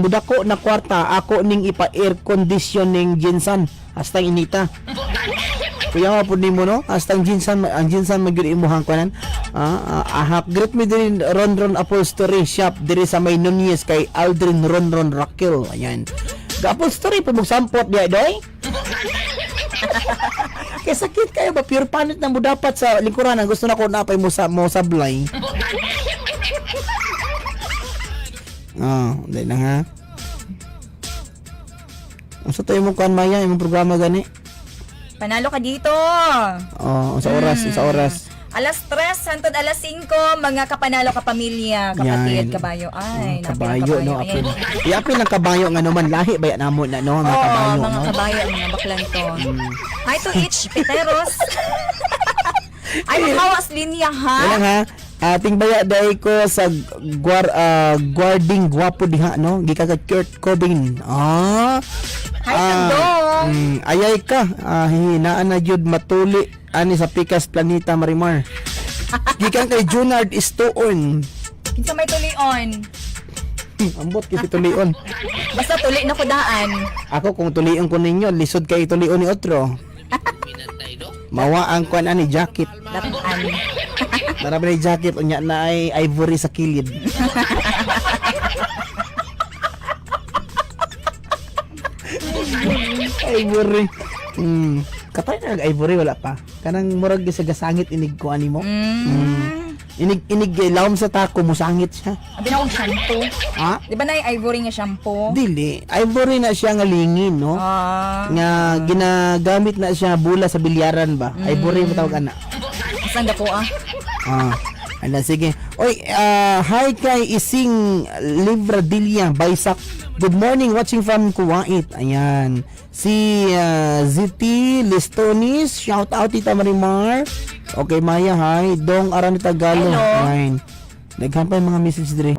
Mudako na kwarta ako ning ipa air conditioning GenSan hastang inita. Kuya nga pud nimo, no, hastang GenSan, ang GenSan magyud imuhang kuanan. Ahap greet me din Ron Ron Upholstery Shop diri sa may Nunez kay Aldrin Ron Ron Raquel. Ayan. Ga upholstery pa mong sampot diya doy. Kay sakit kayo ba, pure panit na mo dapat sa lingkuran ang gusto na ko na pay mo sa mo sablay. Ah, dili na ha. Unsa tayo mo kuan, Maya, imong programa gani? Panalo ka dito. Oh, sa oras, sa oras. Alas 3 hantod alas 5, mga kapanalo, kapamilya, kapatid, Yan. Kabayo. Ay, Oh, kabayo, no, Ayan. apil. Iapil ang kabayo nga naman lahi ba namo na, no, mga Oo, kabayo, mga no. kabayo, mga baklanton. Hi to each Peteros. Ay, makawas linya ha. Wala ha. Ating baya dai ko sa guarding gwapo diha, no. Gikan kay Kurt Cobain. Ah. Hi, Tandong. Ayay ka. Hinaan na jud matuli ani sa Pikas Planeta Marimar. Gikan kay Junard Istoon. Kinsa may tulion? Ambot kasi tulion. Basta tuli na kudaan. Ako kung tulion ko ninyo, lisod kay tulion ni otro. Mawa ang kuan ani jacket. Dapaan. Marami na jacket unya na ay ivory sa kilid. Ivory. Katay na ivory wala pa. Kanang murag sa gasangit inig ko ani mo. Inig inig eh, lawom sa tako musangit siya. Abi na akong shampoo. Ha? Di ba na yung ivory nga shampoo? Dili, ivory na siya nga lingin, no? Ah, Nga ginagamit na siya bula sa bilyaran ba? Ivory mo tawag ana. Saan dako ah? Ah, ala sige. Oy, hi kay Ising Livradilla Baisak. Good morning, watching from Kuwait. Ayan. Si ZT Listonis, shout out Tita Marimar. Okay, Maya, hi. Dong Aran Tagalog. Hello. Ayan. Daghan pa yung mga message dire.